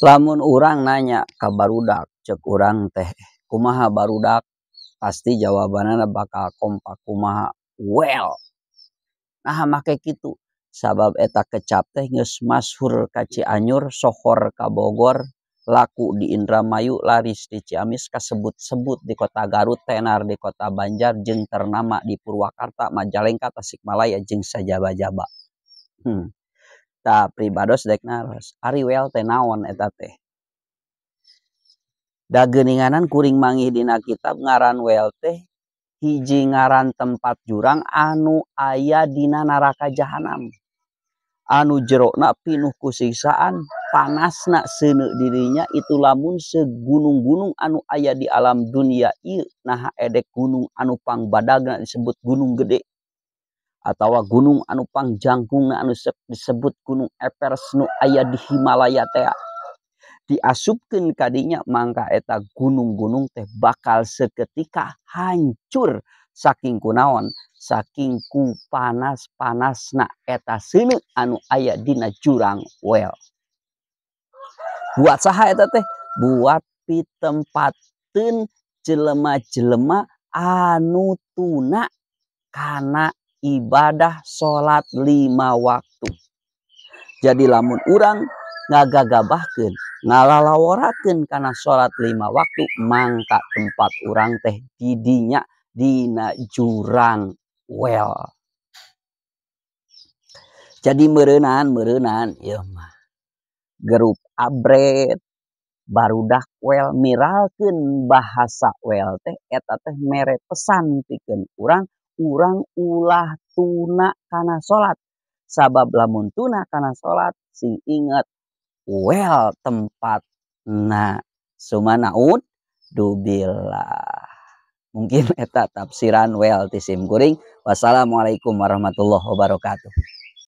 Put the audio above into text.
Lamun urang nanya ka barudak, cek urang teh, "Kumaha, barudak?" Pasti jawabanana bakal kompak kumaha? "Well." Nah, make kitu sabab eta kecap teh geus masyhur ka Cianjur, sohor ka Bogor, laku di Indramayu, laris di Ciamis, kasebut-sebut di kota Garut, tenar di kota Banjar, jeung ternama di Purwakarta, Majalengka, Tasikmalaya, jeung sajaba-jaba. Tah, pribados dek naros, ari well teh naon eta teh? Da geuninganan kuring manggih dina kitab, ngaran well teh hiji ngaran tempat jurang anu aya dina neraka jahanam, anu jerona pinuh ku siksaan, panasna seuneu dirinya itu. Lamun segunung-gunung anu aya di alam dunia ieu, naha edek gunung anu pangbadagna disebut Gunung Gede atau gunung anu pangjangkungna anu disebut Gunung Everest nu aya di Himalaya teh, diasupkeun kadinya, mangka eta gunung-gunung teh bakal seketika hancur saking kunaon, saking ku panas-panasna eta seuneu anu aya dina jurang well. Buat saha eta teh? Buat pitempateun jelema-jelema anu tuna kana ibadah salat lima waktu. Jadi lamun urang ngagagabahkeun, ngalalaworakeun kana salat lima waktu, mangka tempat urang teh didinya, dina jurang well. Jadi meureunan meureunan ieu mah grup abret barudak well miralkeun bahasa well teh, eta teh mere pesan pikeun urang, urang ulah tuna kana salat, sabab lamun tuna kana salat, sing inget, well tempatna. Summa naudzubillah. Mungkin eta tafsiran well ti sim kuring. Wassalamualaikum warahmatullahi wabarakatuh.